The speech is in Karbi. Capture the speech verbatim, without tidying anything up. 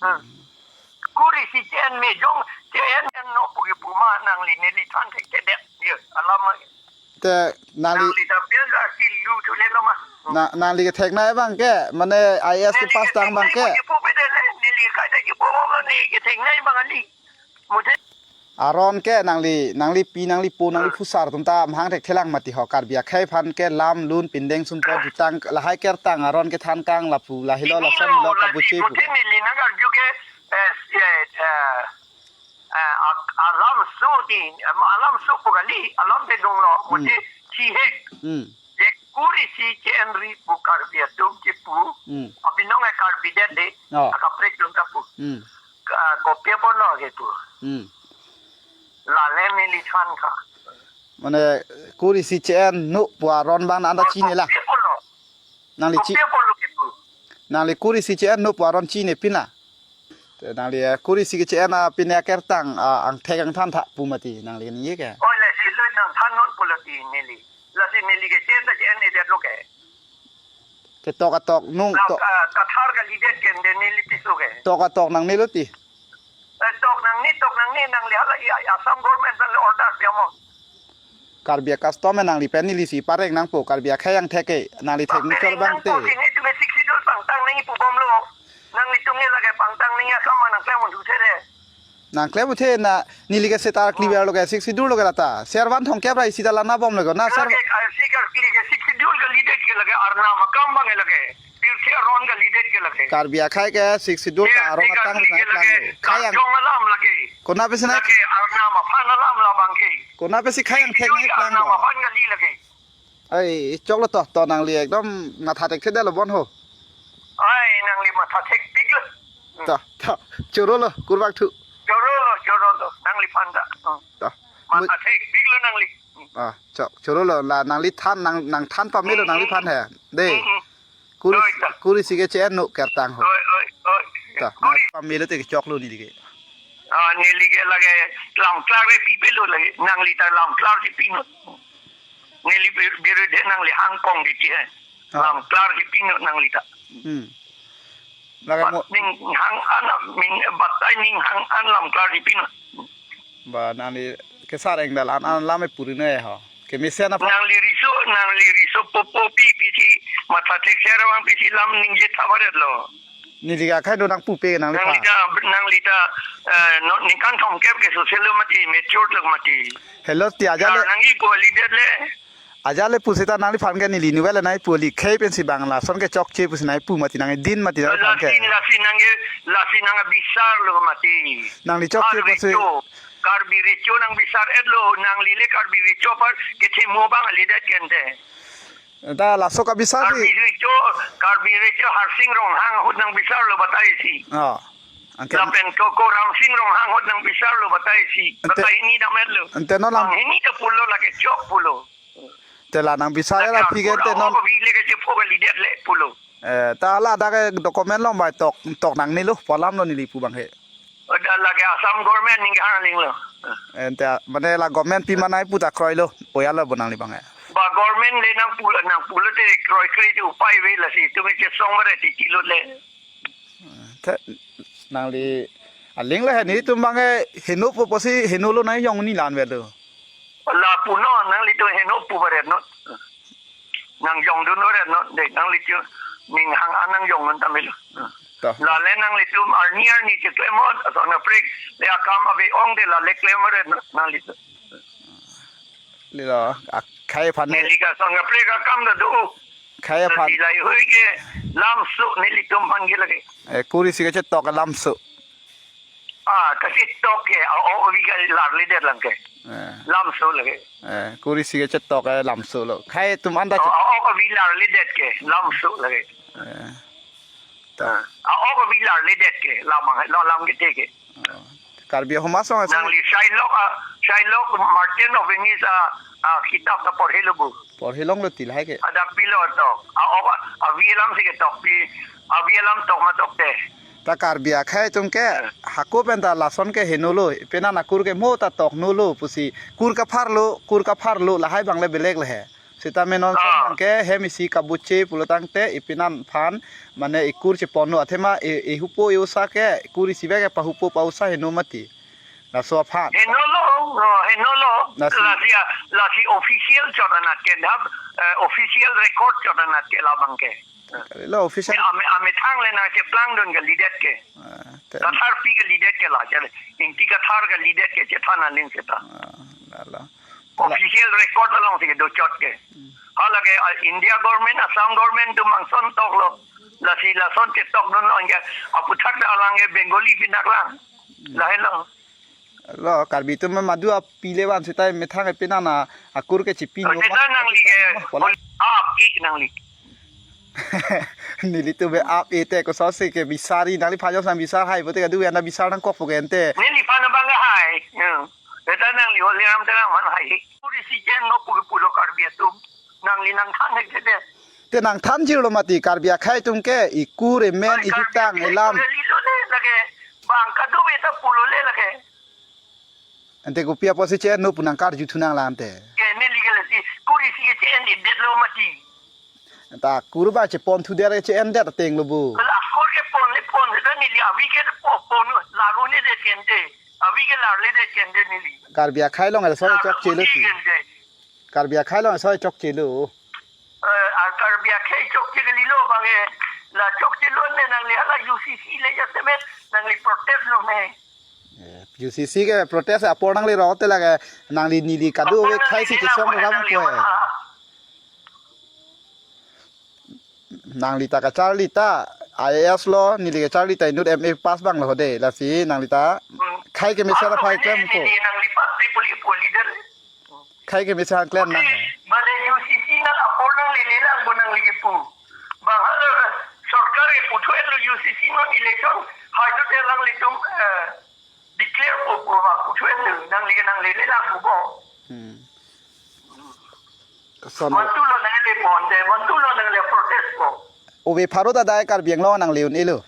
Hmm. Kur isi che-en me jong, che-en en no pu ke pu ma nangli neli than thekthedet. Ye, alam ma. Te nangli, nangli ta biar ga si lu thule lo ma. Na, nangli ketheknei abang ke, mane I A S neli kepass tang abang ketheknei ke. Pu ke pu pe de le, neli kaita ke pu lo ne ketheknei abang ali. Muthe. Aron ke nangli, nangli pi, nangli po, nangli, ah, phusar atum ta mahang thekthelang mati ho, Karbi akhei aphan ke lam lun pindeng sumpot jutang lahai kertang aron kethan kang lapu lahelo, pini lason lo, lo, lasi kabuche pu. Muthe neli nang arju ke, eh, eh, eh, eh, a-, alam so di, em, alam so pu kali, alam te dong lo, hmm, muthe si he. Hmm. Je kur isi che-en ri pu Karbi atum che pu. Hmm. Abinong e Karbi det de. Oh. Akaprek atum ta pu. Hmm. Ka, kopi apotlo ke pu. Hmm. Lale neli than kha. Mane kur isi che-en no pu aron abang anta chinine la. Kopi apotlo. Nangli chi-, kopi apotlo ke pu. Nangli kur isi che-en no pu aron chinine pin la. Te nangli, eh, kur isi ke che-en a pine akertang, ah, angthek angthan tha pu mati nangli ningje ke. Oi, lasi lo nangthan non pulo ti neli. Lasi neli ke che-en ta che-en-edet lo ke. Te tok atok nung, na tok. Ka, kathar kalidet ke de neli piso ke. Tok atok nangne lo ti. Eh, tok nangne, tok nangne, nangli hala i, i Assam government nangli order pi mo. Karbi a-custom e nangli pen neli si pareng nangpo, Karbi akhei angthek ke, nangli thek ni chor abang te. Pareng nangpo, kini tu ke Sixth Schedule pangtang nangji pu bomlo. Nanglitum ke lake pangtang nangji akam ma nangklem un-e the re. Nangklem un-e the na, neli ke seta, oh, clear lo ke, Sixth Schedule lo ke lata. Ser van thomkep ra isi ta lana bomlo ke, na ser. Lake, ah, si kar kli ke Sixth Schedule kalidet ke lake, arnam akam abang ke lake. Pirthe aron kalidet ke lake. Karbi akhei ke Sixth Schedule, eh, ka aron si kar atang kli ke nang lake, klang lo. Khei ang. Karjong alam lake. Kona pesi nai. Lake arnam aphan alam labang ke. Kona pesi khei angthek nang klang lo. Arnam aphan kali lake. Ai, choklo to, to nangli ekdom matha thekthedet lo bon ho. Ai, nangli matha thekpik lo. To, to, choro lo, kurvangthu. Choro lo, choro lo, nangliphan ta. Hmm. To. Matha thekpik lo nangli. Ah, chok, choro lo, la nangli than, nang, nangthan pame lo, hmm, nangliphan he. De. Hmm, hmm. Kur isi, oi, ta. Kur isi ke che-en no kertang ho. Oi, oi, oi. Ta, kur isi. Pame lo te choklo neli ke. Ah, neli ke lake lamklar ke pipe lo lake, nangli ta lamklar si pi non. Neli bir-, birudhe nangli hangkong di ti he. Ah. Lamklar si pi non nangli ta. Hmm. Lake mo- bat ning hang an, min batai ning hang an lamklar si pi non. Ba nangli kesar engdal an an lam e puri noi ho. Kemesen aphan. Nangli riso, nangli riso popo pi pisi matha thekser abang pisi lam ningje tha baret lo. Neli ke akhei do nangpupe nangliphan. Nangli ta, nangli ta, eh, no, ningkan thomkep ke sose lo mati, mature lo mati. Hello, ti ajat le. Nangji pu kalidet le. Ajat le pusita nangliphan ke neli inutvet le nangji pu kali khei pensi bang lason ke chokche pusi nangji pu mati nangdin mati nangliphan ke. Lasi, lasi nang ke, lasi nang bisar lo mati. Nangli chokche pusi. Karbi recho, Karbi recho nang bisar-et lo, nangli le Karbi recho apar kethemo abang kalidet ke ante. Ta laso kabisar si. Karbi recho, Karbi recho Harsing Ronghang ahut nang bisar lo batai si. Oh. Anke lapen ko, ko Ramsing Ronghang ahut nang bisar lo batai si. Ante, batai ni damet lo. Ante non lam. Bang hini ta pulo lake chok pulo. Te la nang bisar ya la. Lake phi ke ante non. Ako bile ke chepho kalidet le pulo. Eh, ta la dak ke document long bai tok, tok nangne lo, pu alam lo neli pu abang he. Oda lake Assam government ning hang ling lo. Ante, mane la government pi ma nangji pu ta kroi lo, oya lo bo nangli abang he. Ba government le nang pu, nang pulo te kroi kroi te upai ave lasi, tumi chesong bare ti kilo le. Te, nangli, aling le he nelitum abang he, heno po pusi, heno lo nangji jong ni lan ave lo. La punon, nanglitum heno pu baret non. Nang jongdun baret non, de, nanglitum ning hang an nang jongdun tame lo. To. Lale nanglitum arni arni cheklem non, ason kaprek, le akam ave ong de lale klem baret non, nanglitum. Lilo, akhei aphan ne. Neli ke ason kaprek akam ta do. Khei aphan. Lasi laheihui ke lamso nelitum aphan ke lake. Eh, kur isi kachetok lamso. Ah, kachetok ke, a-ok avi ke larledet lang ke. Eh. Lamso lake. Eh, kur isi kachetok ke lamso lo. Khei atum anta. Oh, che- a-ok avi larledet ke, lamso lake. Eh. Ta. Ah, a-ok avi larledet ke, lamang, lo lam kete ke. Oh. Karbi ahoma song asi. Nangli Shylock, ah, Shylock Merchant of Venice, ah, ah, kitab ta porhelo bo. Porhelong lo ti lahai ke. Hadak pilo tok. A-ok, ah, avi alam si ketok pi, avi alam tok ma tok te. Ta Karbi akhei atum ke, eh, hako pen ta lason ke heno lo, pena na kur ke mo ta tokno lo pusi, kur kaphar lo, kur kaphar lo, lahai abang le belek le he. Seta me non Ah. Son ke hem isi kabuche pulo tangte ipinan aphan mane ikur cheponlo athema i, ihupo i-osa ke kur isi bek ke pahupo pa-osa heno mati. Laso aphan. Henolo, no, henolo. Lasi. Lasi, lasi official chot anat ke, dap, eh, official record chot anat ke labang ke. Lo official. Ame, amethang le nangcheplangdun kalidet ke. Ah, te- Kathar pi kalidet ke la, chale. Ingti Kathar kalidet ke chethan aling seta. Ah, lalo. Official record alongsi kedo chot ke. Hmm. Halake, ah, India government, Assam government atum mangson toklo. Lasi lason chetokdun ongke aputhak ta alang ke Bengali pinak lang. Hmm. Lahelo. Lo, Karbi atum madu api le van seta methang epinan akur ke chipi Oh, no seta ma. Nangli ke, Pola. Ap ik nangli. Nelitum be ap ete kososi ke bisari nangliphan jongsi bisar hai pote kadu anda bisar nangkok po ke ente. Neliphan abang hai. Hmm. Seta nangli Holiram Terang aphan hai. Kur isi che-enlo pu pulo Karbi atum. Nangli nangthan hek de. Te nangthan jirlo mati Karbi akhei atum ke ikur emen ijutang elam. Lilo le lake. Bang kadokave ta pulo le lake. Ante kopi apotsi che-enlo pu nangkarju thu nang la ante. Ke neli ke lasi kur isi ke che-en-edetlo mati. Ta kur ba chepon thudet che-endet atenglo bu. Kala kur kepon le pon le neli avi ke po pon laru ne de kente. Avi ke lar le de kente neli. Karbi akhei along asoi chokche lo ti. Karbi akhei along asoi chokche lo. Eh, a Karbi akhei chokche kalilo abang ke. La chokche lo ne nangli hala U C C le jasemet nangli protest lo me. Eh, U C C ke protest apor nangli rote lake nangli neli kadokave akhei si nangli kesong ram nangli ko. Nangli ta kacharli ta I A S lo, neli kacharli ta inut M A pass abang lo de, lasi nangli ta Hmm. Khai kemesen aphai klem ko. Neli nangli party poli poli der. Khai kemesen klem nang. Mane U C C nang apor nanglele lang bo nangli kipu. Bang hala sorkar kipu thu-etlo U C C non election hai thu te nanglitum, eh, declare po po bang pu thu-etlo nangli nanglele lang bo. Hmm. Son. Mantu lo nangle pon de, mantu lo nangle protest po. Ove pharo ta dai Karbi Anglong nangli un-elo.